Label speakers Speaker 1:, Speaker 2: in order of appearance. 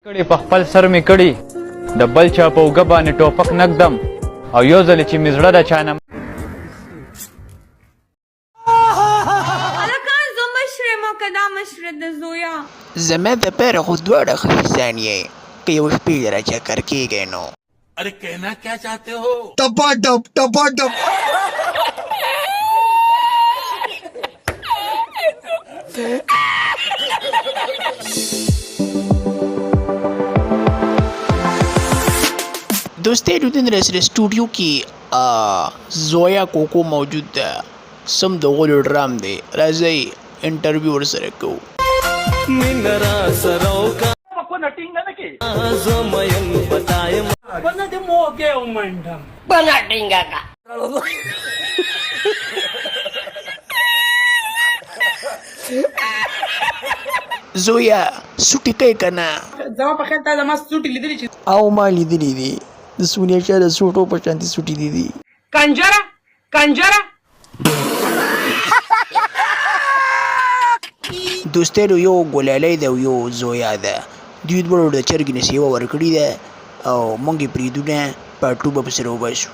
Speaker 1: کړي په خپل سر مې کړي، د بل چا په اوږه باندې ټوپک نه ږدم، او یو ځل چې مې زړه د چا نه
Speaker 2: هلکان، زه مشره یم که دا مشره ده زویه؟
Speaker 3: زما دپاره خو دواړه ښه یې، که یو شپې را چکر کېږی نو.
Speaker 4: ارے کہنا کیا چاہتے ہو؟
Speaker 5: ٹپا ٹپ ٹپا ٹپ۔
Speaker 3: دوستانو، نن راسره سټوډیو کې زویا کوکو موجود ده، سم د غولو ډرام دی. راځئ انټرویو ورسره کوو. زویا، سوټي کوي که نه؟
Speaker 6: زما په خیال تا زما سوټي لیدلي چې
Speaker 3: او ما لیدلي دي، د سونیا شاه د سوټو په شانتي سوټي دي دي.
Speaker 6: کنجره کنجره.
Speaker 3: دوستانو، یو ګلالۍ ده او یو زویا ده، دوی دواړو د چرګې نه سیوا ورکړې ده او موږ یې پرېږدو نه، پاټو به پسې راوباسو.